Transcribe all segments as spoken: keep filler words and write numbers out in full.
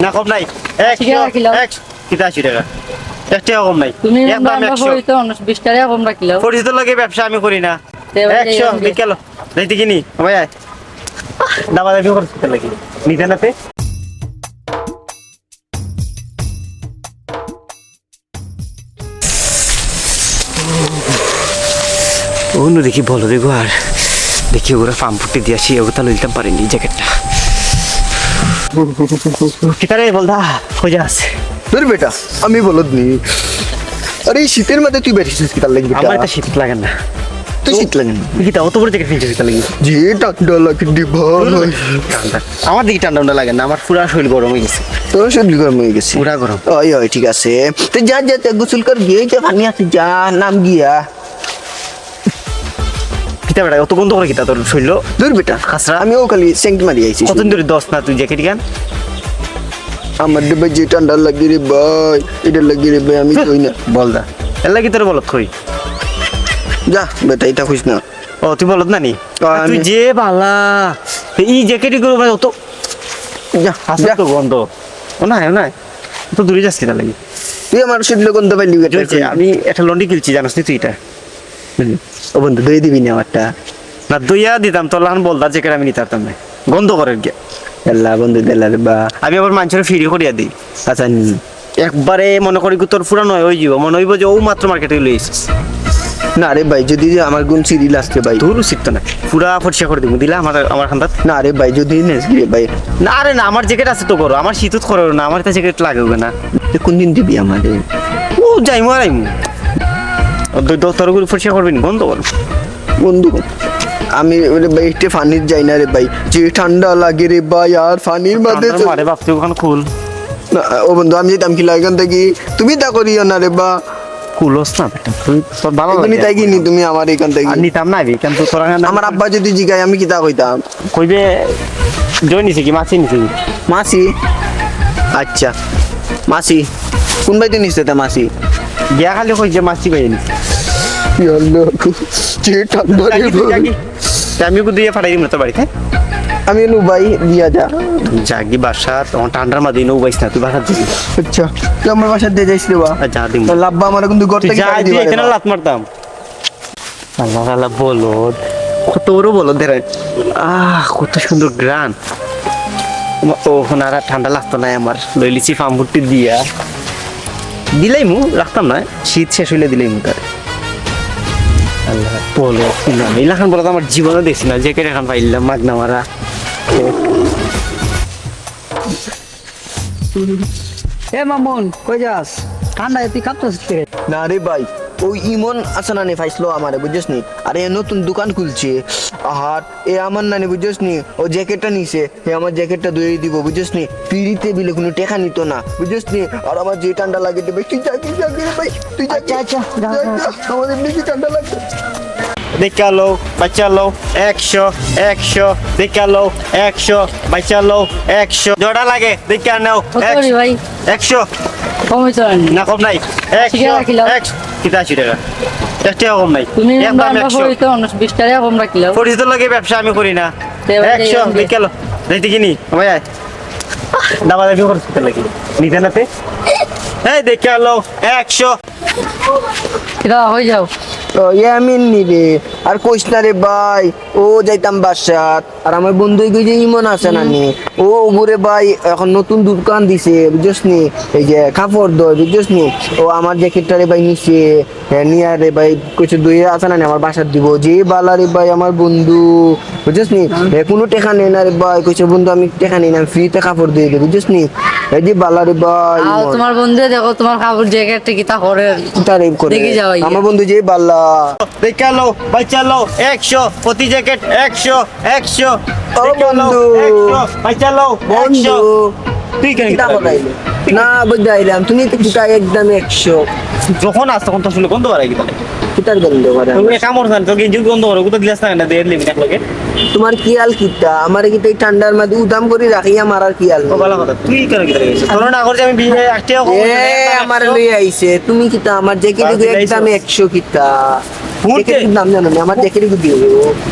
না, কম নাই। আশি টাকা কিলো। এক, কিতা আশি টাকা? এক টাকা কম নাই। তুমি একদম আমরা একশো। পরিচিত মানুষ, বিশ টাকা কম রাখিলাও। পরিচিত লগে ব্যবসা আমি করি না। তে ভাই, একশো, এই যে। বিকেল। যাইতে কিনি? ভাই, আয়। দাবা দাবি করতে লাগি। নিতে নাতে? অনো দেখি বলো দেখো আর দেখি ওরা পাম্প ফুটি দিয়াছি, ওটা লইতাম পারিনি জ্যাকেটটা। কিতারে বলদা, খোঁজা আছে। ধুর বেটা, আমি বলদ নি। আরে, এই শীতের মাঝে তুই বেরিয়েছিস কিতার লাগি বেটা? আমার এটা শীত লাগে না। তুই শীত লাগে না? তুই কিতা অত বড় জ্যাকেট কিনছিস কিতার লাগি? যে ঠান্ডা লাগে রে ভাই। ঠান্ডা। আমার দিকে ঠান্ডা ঠান্ডা লাগে না, আমার পুরা শরীর গরম হয়ে গেছে। তোর শরীর গরম হয়ে গেছে? পুরা গরম। ওই, ওই, ঠিক আছে। তুই যা, যা, যা, গোসল কর, গিয়ে যা, পানি আছে, যা, নাম গিয়া। কিতা বেটা, অত গন্ধ করে কিতা তোর শরীর? ধুর বেটা, খাসরা। আমি ও খালি সেন্ট মারি আইছি। কতদিন ধরে দোষ না তুই জ্যাকেট গান? আমার রে ভাই যে ঠান্ডা লাগে রে ভাই, এটা লাগে রে ভাই, আমি কই না। বল দা, এর লাগি তোর বলত কই? যা বেটা, এটা কইস না। ও, তুই বলত না নি? আর তুই আমি যে বালা, এই জ্যাকেট গুলো ভাই অত যা, হাসা যা। তো গন্ধ। ও না, ও না, তো দূরে যাস কিনা লাগি? তুই আমার শরীর গন্ধ পাইলি কি? তুই যে, আমি একটা লন্ডি কিনছি, জানাস নি তুই এটা? হুম। ও বন্ধু, দই দিবি না আমারটা? না, দইয়া দিতাম, তোর লাখান বলদার জ্যাকেট আমি নিতে পারতাম না। গন্ধ করে গিয়া। আল্লাহ বন্ধু দিলা রে বা। আমি আবার মানুষের ফ্রি করিয়া দিই। আচ্ছা, নি। একবারে মনে করি কি তোর পুরা নয় হয়ে যাব, মনে হইব যে ও মাত্র মার্কেটে লই এসেছিস। না রে ভাই, যদি যে আমার গুণ সিরিল আসছে ভাই। তোর উচিত তো না, পুরা পরিষ্কার করে দিব, দিলা আমার, আমার খান্দাত। না রে ভাই, যদি নেস রে ভাই। না রে না, আমার জ্যাকেট আছে তো করো, আমার শীতত করো না, আমার তো জ্যাকেট লাগবে না। তুই কোন দিন দিবি আমারে? ও যাইমু আর আইমু। ও, দ-, দ-, তোর করে পরিষ্কার করবি না, বন্ধ কর। বন্ধু, আমি ওরে ভাই একটু পানির যাই না রে ভাই, যে ঠান্ডা লাগে রে ভাই, আর পানির মাঝে ঠান্ডার তো মারে বাপ, তুই ওখানে খুল। না, ও বন্ধু, আমি যেতাম কি লাগে এখান থেকে? তুমি তা করিও না রে বা। কুলস না বেটা, তুই তোর ভালো এমনি লাগে। তাই কি নি তুমি আমার এখান থেকে? আর নিতাম না আমি, কিন্তু তোরা না আমার আব্বা যদি জিগায় আমি কিতা কইতাম? কইবে, জয় নিছে কি, মাছি নিছে কি? মাছি? আচ্ছা, মাছি। কোন ভাই তুই নিছে তা মাছি? গিয়া খালি কই যে মাছি ভাই নিছে। ইয়া আল্লাহ, যে ঠান্ডা রে ভাই। তা আমি ওকে দিয়ে ফাটাই দিব না তোর বাড়িতে। আমি নু ভাই দিয়া যা। যাগি বাসা, তখন ঠান্ডার মাঝে নু বাইস না, তুই বাসা দিবি। আচ্ছা, তুই আমার বাসা দিয়ে যাইস রে বা। আচ্ছা, দিম। তাহলে আব্বা আমার কিন্তু ঘর তুই থেকে যা, তাড়ি তুই দিবা এখানে রে বা। লাত মারতাম। আল্লাহ, আল্লাহ, বলদ। কত বড় বলদ রে। আহ, কত সুন্দর ঘ্রাণ। ও, ওনারা ঠান্ডা লাগতো না আমার। লইলিছি ফাম্বুটি দিয়া। দিলাইমু, রাখতাম না। শীত শেষ হইলে দিলাইমু তার। আল্লাহ, বলদ। না, এই লাখান বলদ আমার জীবনে দেখছি না। জ্যাকেট এখন পাইলাম, মাগনা মারা। এ মামুন, কই যাস? ঠান্ডায় তুই কাঁপতেছিস রে? না রে ভাই, ওই ইমন আছে না নি, পাইছিল আমারে, বুঝছস নি? আরে নতুন দোকান খুলছে, আর এ আমার নানি, বুঝছস নি? ও জ্যাকেটটা নিছে, হে আমার জ্যাকেটটা ধুয়ে দিব, বুঝছস নি? ফ্রিতে বিলে কোনো টেকা নিত না, বুঝছস নি? আর আমার যে ঠান্ডা লাগে রে ভাই, তুই যা, তুই যা রে ভাই, তুই যা। আচ্ছা, আচ্ছা, যা, যা, যা। যা। আমার এমনি কি ঠান্ডা লাগে। দেখিয়া লও, বাঁচিয়া লও, একশো, একশো, দেখিয়া লও, একশো, বাঁচিয়া লও, একশো। জোড়া লাগে, দেখিয়া নেও, কত করি একশো, ভাই? একশো। কম হইতো না। না, কম নাই। একশো, টাকা কিলো। একশো, কিতা আশি টাকা? এক টাকা কম নাই। তুমি একদম আমরা একশো। পরিচিত মানুষ, বিশ টাকা কম রাখিলাও। পরিচিত লগে ব্যবসা আমি করি না। তে ভাই, একশো, এই যে। দেখিয়া লও। যাইতে কিনি? ভাই, আয়। দাবা দাবি করতে লাগি। নিতে নাতে? এই দেখিয়া লও, একশো। কিতা, হয়ে যাও। ও, ইয়ামিন নি রে। আর কইস না রে ভাই, ও যাইতাম বাসাত। আর আমার বন্ধু ওই যে ইমন আছে না নি? ও ওগুরে ভাই এখন নতুন দোকান দিছে, বুঝছস নি? এই যে কাপড় দয়, বুঝছস নি? ও আমার জ্যাকেটটা রে ভাই নিছে। হ্যাঁ, নিয়া রে ভাই, কইছে দুই আছে না নি, আমার বাসাত দিব। যে বালা রে ভাই, আমার বন্ধু, বুঝছস নি? এ, কোনো টেকা নেই না রে ভাই, কইছে, "বন্ধু, আমি টেকা নেই না, আমি ফ্রিতে কাপড় দিয়ে দেবো", বুঝছস নি? এই যে বালা রে ভাই, আও, মন। তোমার বন্ধু দেখো, তোমার কাপড় জ্যাকেট কিতা করে। কিতা রে করে? দেখি যাও, এই আমার যে। বন্ধু যে বালা। দেখিয়া লও, বাঁচিয়া লও, একশো, প্রতি জ্যাকেট একশো, একশো। ও দেখিয়া লও, বন্ধু। একশো, বাঁচিয়া লও, বন্ধু। একশো। তুই কেন কিতা কিতা করলি? বলাইলে? না, বুঝতে পারলাম। তুমি তো কিতা একদম একশো। যখন আস তখন তো শুনে গন্ধ বাড়াই কিতা? কিতার গন্ধ বাড়াই? তুমি কামড় খান, তোর গেঞ্জির গন্ধ বাড়াই, কোথা দিলাস না, না, দের লিবি না লাগে। তোমার খিয়াল কিতা? আমার কিতা এই ঠান্ডার মাঝে উদাম করি রাখিয়া মারার খিয়াল ও, নেই। ভালো কথা। তুই কেন কিতা রে? তোর না করে আমি বিয়ে আটটিয়া এ, আমার লই আইছে। তুমি কিতা? আমার জ্যাকেট বাস দিলাইছো। একদম একশো কিতা? হুনতে। জ্যাকেটর দাম জানো নি? আমার জ্যাকেট একটু দিও।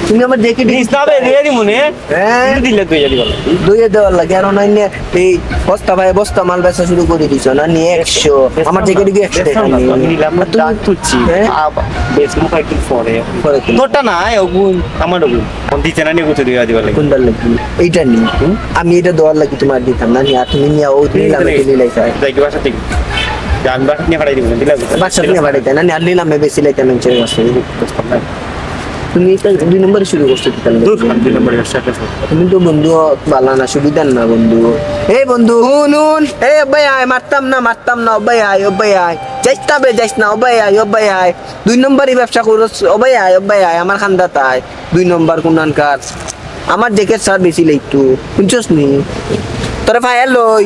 তুমি আমার জ্যাকেট নিস না বে, দিয়ে দিমু নে। হ্যাঁ। তুমি দিলে তুই দিবা। দুইয়ে দেওয়ার লাগে, আর অনলাইনে এই বস্তা ভাই বস্তা মাল বেচা শুরু করে দিছো না নি? একশো। আমার জ্যাকেট কি একশো টাকা নি? আমি নিলাম, আর তুমি দাঁত তুলছি। হ্যাঁ? আবার বেচমু কয়েকদিন পরে। পরে কিনবো। তোরটা না, ওগুন, আমার ওগুন। কোন দিতে না নিয়ে কোথায় দিয়ে দিবার লাগে? কোনটার লাগি? এইটা নি। হুম? আমি এটা দেওয়ার লাগি তোমার দিতাম না নি, আর তুমি নিয়ে ও নিলাম, এটা নিলাই স্যার। যাই কি বাসা থেকে? আমি বাসা নিয়ে পাঠাই দিব, দিলাম। বাসা নিয়ে পাঠাই দেয় না নি, আর নিলামে বেশি লাইতে আমি ছেড়ে আসতে। তুমি এটা দুই নম্বরে শুরু করছো কি তাহলে? দূর, আমি দুই নম্বরে ব্যবসা করছি। তুমি তো বন্ধু বালা না, সুবিধার না বন্ধু। এই বন্ধু, হুন, হুন। এই ভাই আয়, মারতাম না, মারতাম না, ও ভাই আয়, ও ভাই আয়। যাইস না বে, যাইস না, ও ভাই আয়, ও ভাই আয়। দুই নম্বরই ব্যবসা করস, ও ভাই আয়, ও ভাই আয়, আমার খান্দাত আয়। দুই নম্বর কোনানকার? আমার জ্যাকেট স্যার বেশি লাইতো, শুনছস নি? তোরে ফায়ার লই।